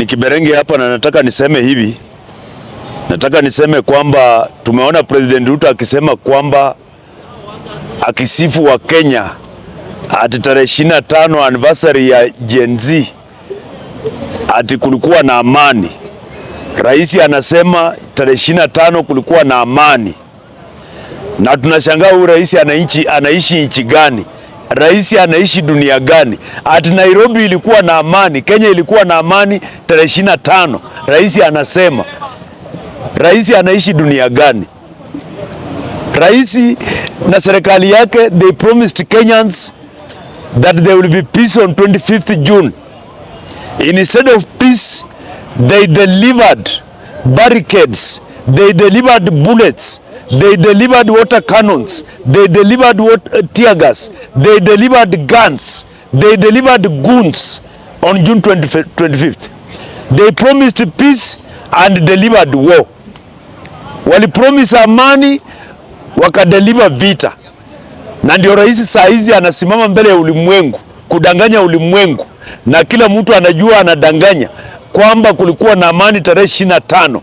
Ni Kiberenge hapa na nataka niseme hivi. Nataka niseme kwamba tumeona President Ruto akisema kwamba, akisifu Wakenya ati tarehe 25, anniversary ya Gen Z, ati kulikuwa na amani. Rais anasema tarehe 25 kulikuwa na amani, na tunashangaa huyu rais anaishi nchi gani? Rais anaishi dunia gani? Ati Nairobi ilikuwa na amani, Kenya ilikuwa na amani tarehe 25. Rais anasema, rais anaishi dunia gani? Rais na serikali yake, they promised Kenyans that there will be peace on 25th June. Instead of peace, they delivered barricades, they delivered bullets, they delivered water cannons, they delivered tear gas, they delivered guns, they delivered goons on June 25th. They promised peace and delivered war. Walipromise amani, wakadeliver vita, na ndio rais saa hizi anasimama mbele ya ulimwengu kudanganya ulimwengu, na kila mtu anajua anadanganya kwamba kulikuwa na amani tarehe 25.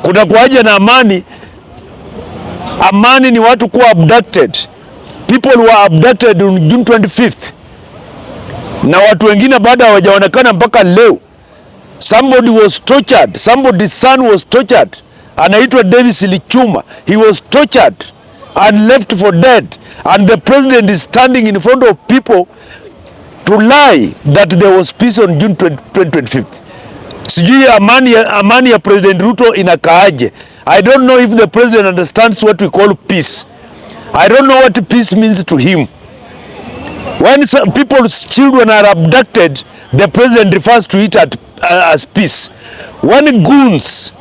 Kutakuwaje na amani? Amani ni watu kuwa abducted. People were abducted on June 25th na watu wengine bado hawajaonekana mpaka leo. Somebody was tortured. Somebody's son was tortured. Anaitwa Davis Lichuma. He was tortured and left for dead. And the president is standing in front of people to lie that there was peace on June 20, 2025. Sijui amani ya President Ruto inakaaje. I don't know if the president understands what we call peace. I don't know what peace means to him. When some people's children are abducted, the president refers to it as peace. When goons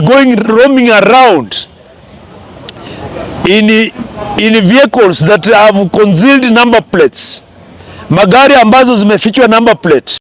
going roaming around in vehicles that have concealed number plates, magari ambazo zimefichwa number plate.